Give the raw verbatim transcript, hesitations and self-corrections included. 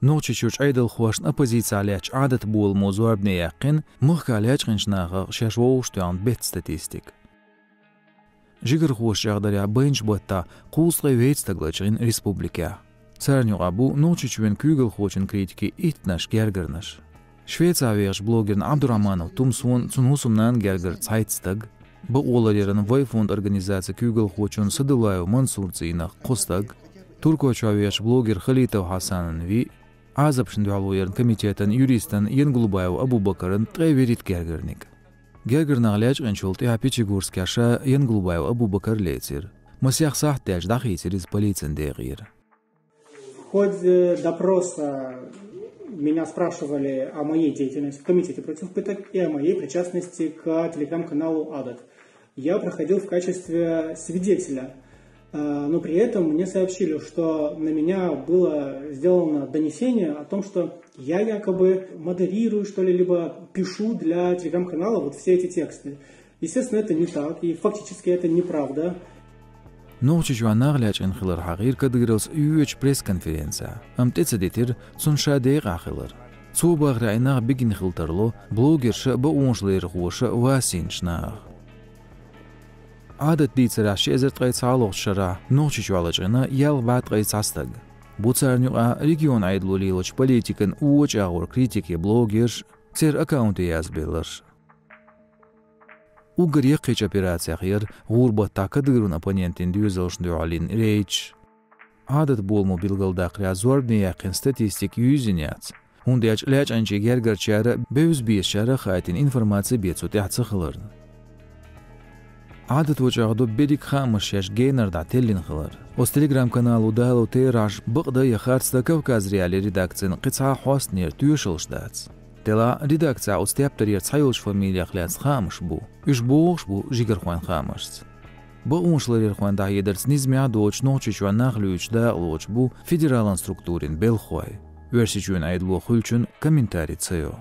Нохчийчуьра Ӏедалхошна оппозицехь лаьттачу Ӏадат боламо зорбане яьккхина махкахь лаьцкъинчу нахах шаьш вовшахтоьхна беттан статистика. Жигархоша чӀагӀдарехь, байначу баттахь кхузткъе вейтта стаг лачкъийна республикехь. Царна юкъахь бу Нохчийчоьнан куьйгалхочун критикийн иттаннаш гергарнаш. Швецехь вехачу блогерна Абдурахманов Тумсона, цуьнан хӀусамнанна гергара цхьайтта стаг, бакъоларъяран «Вай» фондан организацин куьйгалхочун Садулаев Мансуран цӀийнах кхо стаг, Туркойчохь вехачу блогер Халитов Хьасанан виъ, Ӏазапашна дуьхьалонан комитетан юристан Янглубаев Абубакаран ткъе вуьрхӀитта гергарниг. Гергара нах лаьцкъинчул тӀаьхьа Пятигорскехь ша Янглубаев Абубакар лецира. Масех сахьт даьлча дӀахийцира иза полицин декъера. В ходе допроса меня спрашивали о моей деятельности в Комитете против пыток и о моей причастности к телеграм-каналу «Адат». Я проходил в качестве свидетеля, а, но при этом мне сообщили, что на меня было сделано донесение о том, что я якобы модерирую, что ли, либо пишу для телеграм-канала вот все эти тексты. Естественно, это не так, и фактически это неправда. Нохчийчохь нах лаьцкъина хилар хьахийра Кадыровс йоьдучу пресс-конференцехь, амма тӀе ца дитира цунна ша декъахь хилар. Цо бахарехь, и нах бигина хила тарло блогерша а, бакъонашларъярхоша а васийначу нахах. Ӏадат дийцарехь, ши эзар ткъе цхьалгӀачу шарахь Нохчийчохь лачкъийна ялх бӀе ткъе цхьа стаг. Бу царна юкъахь регионан Ӏедало лелочу политикан вочу агӀор критика ен блогерш а, церан аккаунте язбевлларш а. Уггар яккхийчу операцех яра гӀуран баттахь Кадыровн оппонентийн доьзалшна дуьхьал йина рейдаш. Ӏадат боламо билгалдаккхарехь, зорбане яьккхина статистика юьззина яц, хӀунда аьлча лаьцкъинчийн гергарчара а, бевза-безачара а хаийтина информаци бен цу тӀехь ца хиларна. Ӏадат вачӀагӀдо берриг хаамаш шаьш генара дӀа теллина хилар. Оцу телеграм-канало далочу терахьаша бакъдан я харцдан Кавказ Реалии редакцин кхин цхьа а хьостанера тоьшаллаш дац. Делахь редакцехь оцу тептарера цхьайолчу фамилех лаьцна хаамаш бу. Уьш богӀуш бу жигархойн хаамашца. Бакъонашларъярхойн дӀахьедарца низамехь а доцуш Нохчийчохь нах луьйчу дакъалоцуш бу федералан структурийн белхахой. Оьрсийчоьнан Ӏедало хуьлучун комментари ца йо.